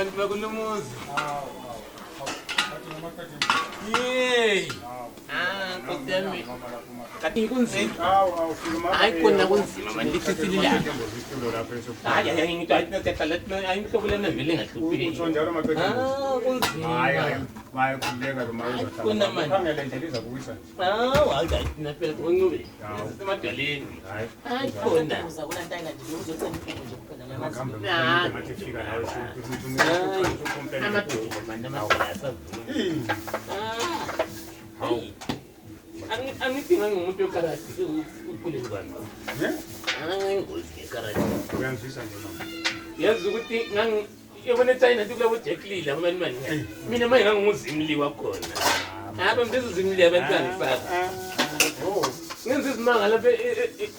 Bantu bakulumuzi. Yey. Ah, Nkosi yami. Kanti kunzima. Hayi khona kunzima mani lithisile ilanga. Hayi hayi ngithi hayi siyaqala hayi imihlobo lena vele engahlupheki. Utsho njalo maqeda. Ah, kunzima. Hayi hayi. Hayi khululeka lo mama Hayi, khona mani. Khangele nje liza kuwisa nje. Ah, hayi hayi thina phela ngoncube. Sisemadwaleni. Hayi. Hayi khona. Uza kulantayela nje uzocela impuphu nje kuphela Amakambe Hayi. ngathi fika nawe Hayi. Amadoda mani amadoda asavuma. Ah. Hayi. Angithi ngangumuntu wekarati ukhuleni kwami. Angayingozi ngekarati. Uyangizwisa nje mama. Yazi ukuthi yabona eChina nti kulabo Jack Lee labo mani mani. Mina manje nganguzimli wakhona. Haba mbizo zimli abantwana kusasa. Oh. Ngenza izimanga lapha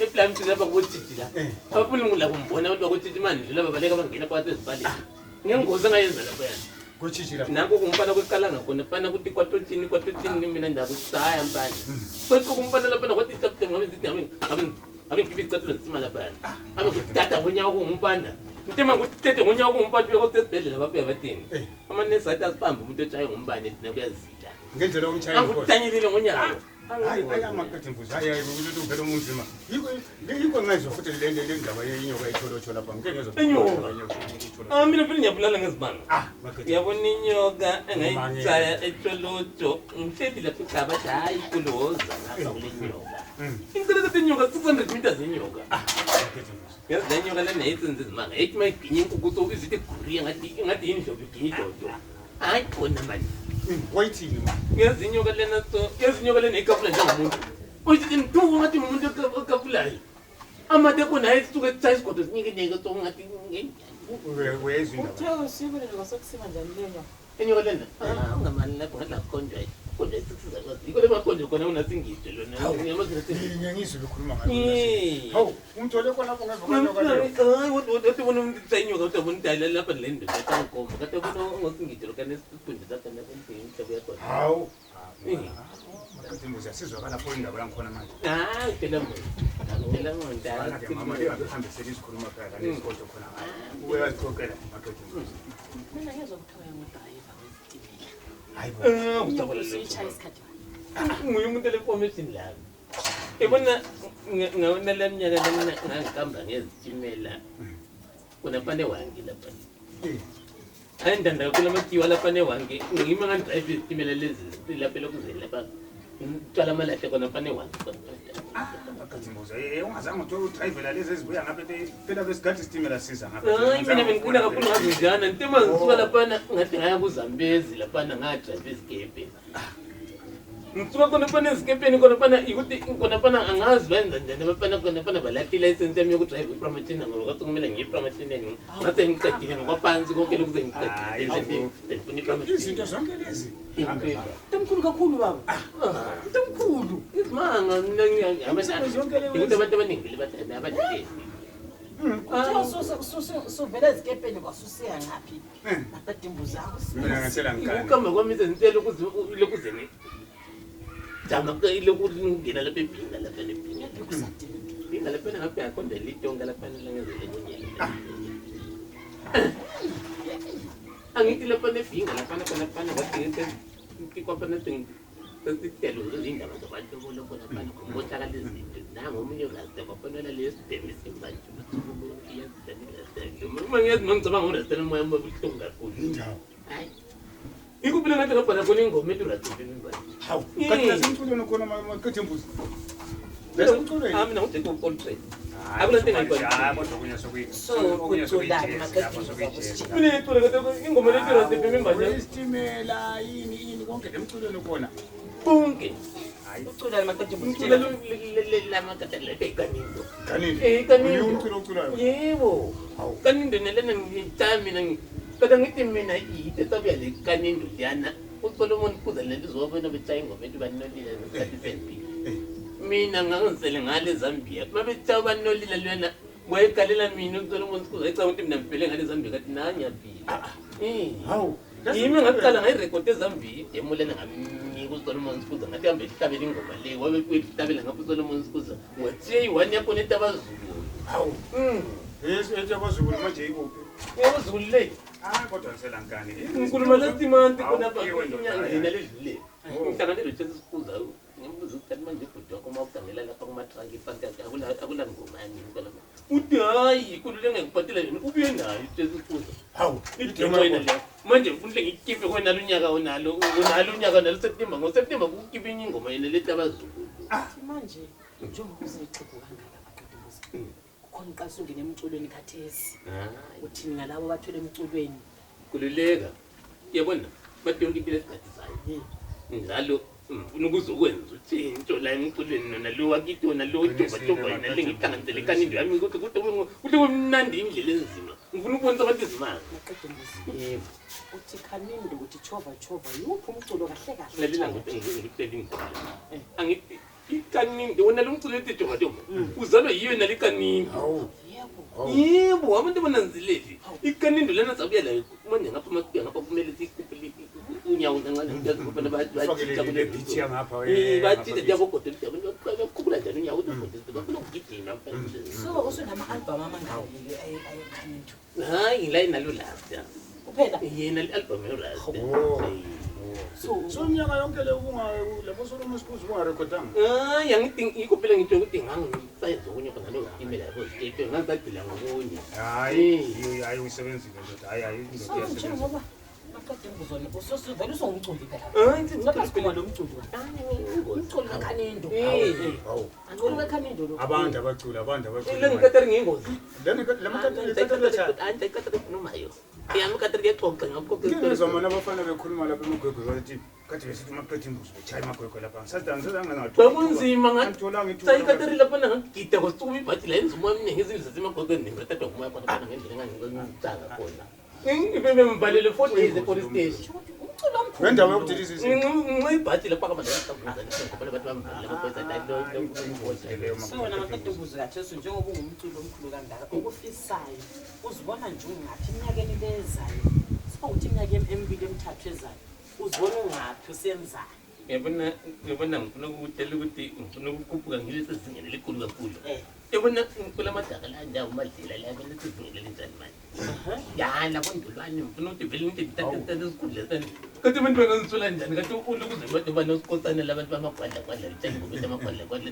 ePlumtree lapha kuboTshitshi la. Abafuni ngila kumbona abantu bakoTshitshi manje laba baleka bangena phakathi ezipalini. Ngengozi engayenza lapha yana. Kutshitshi lapha. Nanko kumfana kuqala ngakhona fana ukuthi kwatotshini kwatotshini mina ndakusaya mfana. Kweqo kumfana lapha kwathi chapter ngabe ngithi ngabe ngabe ngabe ngikhipha isicathulo ngisima lapha. Ngabe kutata ngonyawo kungumfana. Ngitema ngutete ngonyawo kungumfana beko sesibhedlela bafika bathini. Amanesi athi asibambe umuntu otshaye ngumbane thina kuyazila. Ngendlela omtshayeli khona. Angikutanyelile ngonyawo. Hayi hayi amaqeda imbuzi. Hayi hayi ukuthi uvela umunzima. Yikho yikho ngayizwa futhi le le ndaba yenyoka itholotsho lapha. Ngike ngezwa. Inyoka? Ah mina vele ngiyabulala ngezibanga. Ah, maqeda. Uyabona inyoka engayitshaya etsholotsho ngihleli lapho igaba athi hayi kuloza ngapha kule nyoka. Ngicela ukuthi inyoka 600 meters inyoka. Maqeda imbuzi. Yazi le nyoka lena yayisenza izimanga. Yayithi uma iginya inkukhu so izithi guriya ngathi ngathi yindlovu iginya idodo. Hayi khona manje. Wayithini ma? Yazi inyoka lena so yazi inyoka lena ikafula njengomuntu. Uyithi ntuku ngathi ngumuntu okafulayo. Amade khona ayisuke etshaya isigodo sinyikinyeke so ngathi Uyayizwa indaba. Uthe usibile nje kwasokusiba njani leyo nyoka? Inyoka lena ah ungamani lapho ngathi lakhonjwa khonjwa isisiza kwazi. Yikho le makhonjwa khona unasingizwe lona. Ngiyamazi nasingizwe. Ngiyangizwa bekhuluma ngayo. Eh. Hawu, umthole khona lapho ngezwa kwenyoka leyo. Hayi wathi ubona umuntu etshaya inyoka uthi ubona idala lapha le ndoda etankomo. Kade ubona ongosingizwe lokana isikhundla sakhe lapho umhlobo yakhona. Hawu. Maqeda imbuzi asizwakala lapho indaba yangikhona manje. Hayi phela muntu. Phela muntu. Bana ke mama lingahambiseli isikhuluma phela la nesigodlo khona ngayo. Uyaziqoqela maqeda imbuzi. Mina ngezwa kuthiwa uyangudrayiva wezitimela. Hayi bo. Ah, ucabala Usuyitshaya isikhathi bani? Nguye umuntu ele-formation lami. Yabona ngawona la minyaka lena ngangihamba ngezitimela. Khona newangi lapha. Hayi ndanda kakhulu amatiwa lapha newangi. Ngima ngangidrayiva izitimela lezi lapha elokuzeni lapha. Ngithwala amalahle khona lapha newangi khona. Maqeda imbuzi. Eh ungazange uthole udrayivela lezi ezibuya ngapha phela besigade isitimela siza ngapha. Hayi mina bengiqina kakhulu ngazo njana. Ngithe ngisuka laphana ngathi ngaya kuZambezi laphana ngadrayiva izikebhe. Ngisuka khona phana ezikepeni khona phana ikuthi khona phana angazi benza njani abafana khona phana balahla ilayisensi yami yokudrayiva ipramatina ngoba kwase kumele ngiye epramatineni ngase ngiqedile ngokwaphansi konke lokhu Hayi, sengiqedile sengifuna ipramatina. Izinto zonke lezi. Mntu kakhulu baba. Mntu omkhulu. Izimanga mina ukuthi abantu abaningi vele bathanda abadleli. Kuthiwa usuvela ezikepeni kwasusiya ngaphi? Maqeda imbuzi yakho. Mina ngasela ngikani. Ukuhamba kwami izenzela ukuze jama lokungena lapha ebhinga lapha nebhinga. Bhinga lapha ngapha yakhonda litonga lapha langezele. Angithi lapha nebhinga lapha lapha lapha kwathi kwaphana sesitelo izindaba zabantu bolokho lapha kumohlakala izinto nangu omunye urasta kwafanele lesibhemi simbanje ubusuku bonke iyazidlala irasta uma ngiyazi uma ngicabanga urasta nomoya wami ubuhlungu kakhulu. Indawo. Hayi. Ikuphi le ngathi ngabhala khona ingoma ethi urasta bhemi mbanje. Hawu, kanti nasemculweni khona maqeda imbuzi. Nasemculweni. Ah mina nguJacob Coltrane. Akunanto engayibhali. Hayi kodwa okunye sokuyi. So, uculani maqeda imbuzi yakho sitshela. Mina ngicula kahle ingoma lethi urasta bhemi mbanje. Isitimela yini yini konke lemculweni khona. Konke. Hayi. Uculani maqeda imbuzi Ngicula sitshela. lamakatala kanindo. Kanini. Eh kanindo. Umculo oculayo. Yebo. Hawu. Kanindo nelena ngitshaya mina kada ngithi mina yide sabuya le kanindo liyana. uSolomon kuza lento uzobona betshaya ingoma ethi banolile ngesikhathi sempi. Mina ngangisele ngale Zambia. Babetshaya banolile lena wayegalela mina uSolomon Skuza ecabanga ukuthi mina ngivele ngale Zambia kathi na ngiyaphila. Eh. Hawu. Yimi ngaqala ngayirekhodi eZambia idemo lena ngamnika uSolomon Skuza ngathi hambe ihlabela ingoma le wabe kuyihlabela ngapha uSolomon Skuza wathiye i-one yakhona etabazulu. Hawu. Yesu ethi abazukulu manje ikuphi? Yabazulu le. Hayi kodwa ngiselankani. Ngikhuluma lesimanti khonapha Awuphiwe ndoda, inyanga ledlule. Oh. Ngihlangane loTshesi Sikhuza, ngimbuza ukuthi kanti manje ubhuti wakho uma ukhangela lapha kuma-trunk ifanti yakhe akula ngoma yami khonapha. Uthi hayi kulule ngikuphathela yona ubuye nayo uTshesi Sikhuza. Hawu, Idemo yena leyo. Manje ngifuna ukuthi ngiyikhiphe konalo unyaka onalo unalo unyaka onalo September ngoSeptember kukhiphe enye ingoma yena lethi abazukulu. Athi manje njengoba useyixhegu kangaka maqedimbuzi kukhona uqalisa ungena emculweni khathesi Hayi. uthini ngalabo abathwele emculweni? Khululeka. Uyabona bathi yonke impilo esikhathi sayo. Njalo ngifuna ukuzokwenza utshintsho la emculweni nona lo wakithi wona lo jobajobha yena le ngihlanganisele kanindo yami ukuthi kuthi kumnandi indlela enzima. Ngifuna ukubonisa abantu izimanga. Maqedimbuzi, Yebo. uthi khanindi uthi chova chova yiwuphi umculo kahle kahle? Lalela ngokuthi ngikutshela ingoma. Angithi ikanindi wona lo mculo ethi jobajobha uzalwa yiyo yona le kanindi. Hawu. Yebo. Yebo, abantu bananzeleli. Ikanindo lana sabuya layo manje ngapha masibuya ngapha kumele sikhuphe unyawo kancane ngiyazi ngoba Ufake le beat yangapha, batshintsha ngapha. ndiyabogoda bakhuphula njani unyawo uthi bafuna ukugijima. So usunama-albhamu amangaki ayekhanindi? Hayi la inalo lasta. Kuphela? Yena i-album yorasta. Oh. So So iminyaka yonke le ubunga labo Solomon Sikhuza ubungarekhodanga. Hayi angithi yikho phela ngitsho ukuthi ngangisayenza okunye khona lokutimela yabo zitepe ngangisagxila ngokunye. Hayi, hayi uyisebenzile ndoda. Hayi hayi indoda so iyasebenza. njengoba maqedimbuzi wona usuvele usungumculi phela. Hayi Lapha sikhuluma lo mculo umculo kakhanindo. Hawu. Umculo kakhanindo lo. Abantu abacula, abantu abacula. Lengikatari ngiyingozi. Lena lamakatari Andikatari khulumayo. Yami katari kuyaxoxa ngakho. Ngizwa mina abafana bekhuluma lapha emagwegwe bathi kade besithi maqedimbuzi bechaya amagwegwe lapha. Ngisazange Kwakunzima Angitholanga ithuba. sayikatari lapha ngagida kwasuka ibhathi la yenza umoya omningi izindlu zasemagwegweni ngirathathwa ngumoya khona khona ngendlela engangicaka khona. Bembhalele 4 days e-police station. Umculo omkhulu. Ngendaba yokudiliza izinto. Nginxiba ibhathi lapha kabantu bathi bambhalele amaphoyisa So wena maqedimbuzi khathesi njengoba ungumculo omkhulu kangaka okufisayo uzibona nje ungaphi eminyakeni lezayo? Sibawuthi iminyaka emibili emithathu ezayo uzibona ungaphi usenzani? Uyabona uyabona ngifuna ukukutshela ukuthi ngifuna ukukhuphuka ngilesi zingeni elikhulu kakhulu. Uyabona ngicula amadaka la ndawo madlela la yabona sezingeni elinjani manje. Ya labo ndolwane ngifuna ukuthi vele ngide ngithathe isikhundla sami. Kanti abantu bangangisola njani kanti ulukuze abantu banosikosana labantu bamagwadla gwadla litshela ngokuthi amagwadla gwadla.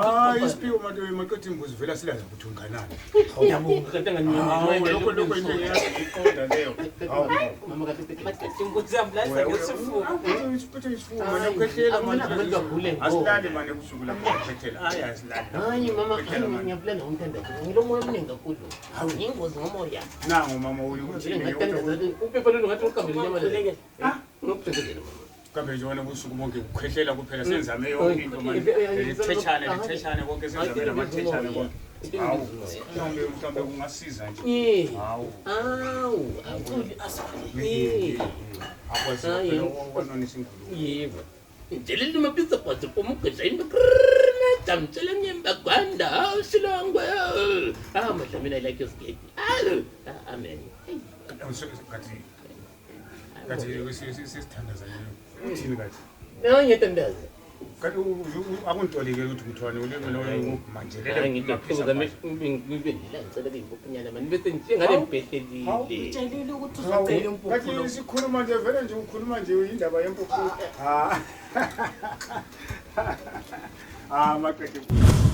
Hayi isiphiwo manje maqedimbuzi vele asilazi ukuthi unganani. Ngiyabonga kanti Hawu lokho lokho into engiyaziqonda leyo. Hawu. Mama kathi Maqedimbuzi uyamlahla ngesifuba. Isiphethe isifuba manje ukhwehlela Abantu manje. bagule ngo. Asilali manje kusuku lapho ukhwehlela. Hayi asilali. Hayi mama Ukhwehlela manje. ngiyabulala ngomthandazo. Ngilomoya omningi kakhulu. Yingozi ngomoya. Nangu mama uyu uthini Uphepha lolu ngathi uqambele inyama le. Ukhulekele. Ngokuphendukela mama. Kambe nje wena ubusuku bonke ukhwehlela kuphela senzame yonke into manje. Lithethane lithethane konke senzame lamathethane konke. Hawu mhlawumbe mhlawumbe kungasiza nje. Eh. Hawu. Awu, Umculi asikhuleke. Eh. Akwazi phela ukwanonisa ingulube. Yebo. Njelele mapitsa kwatsi pomugedla imbe jamtshela nyemba gwanda silongwe. Ah madlamini I like your skirt. Ah, amen. Kathi kathi sesithandaza nje. Uthini kathi? No ngiyathandaza. Kanti akuntolike ukuthi kuthiwani ulimi loyo manjelele. Hayi ngithokoza ngibe ngicela kuyimpupunyana mani bese ngale ngibhehlelile. Utshelile ukuthi uzocela impuphu Kathi lo. sikhuluma nje vele nje ukhuluma nje indaba yempuphu. Ah. Ah maqedimbuzi.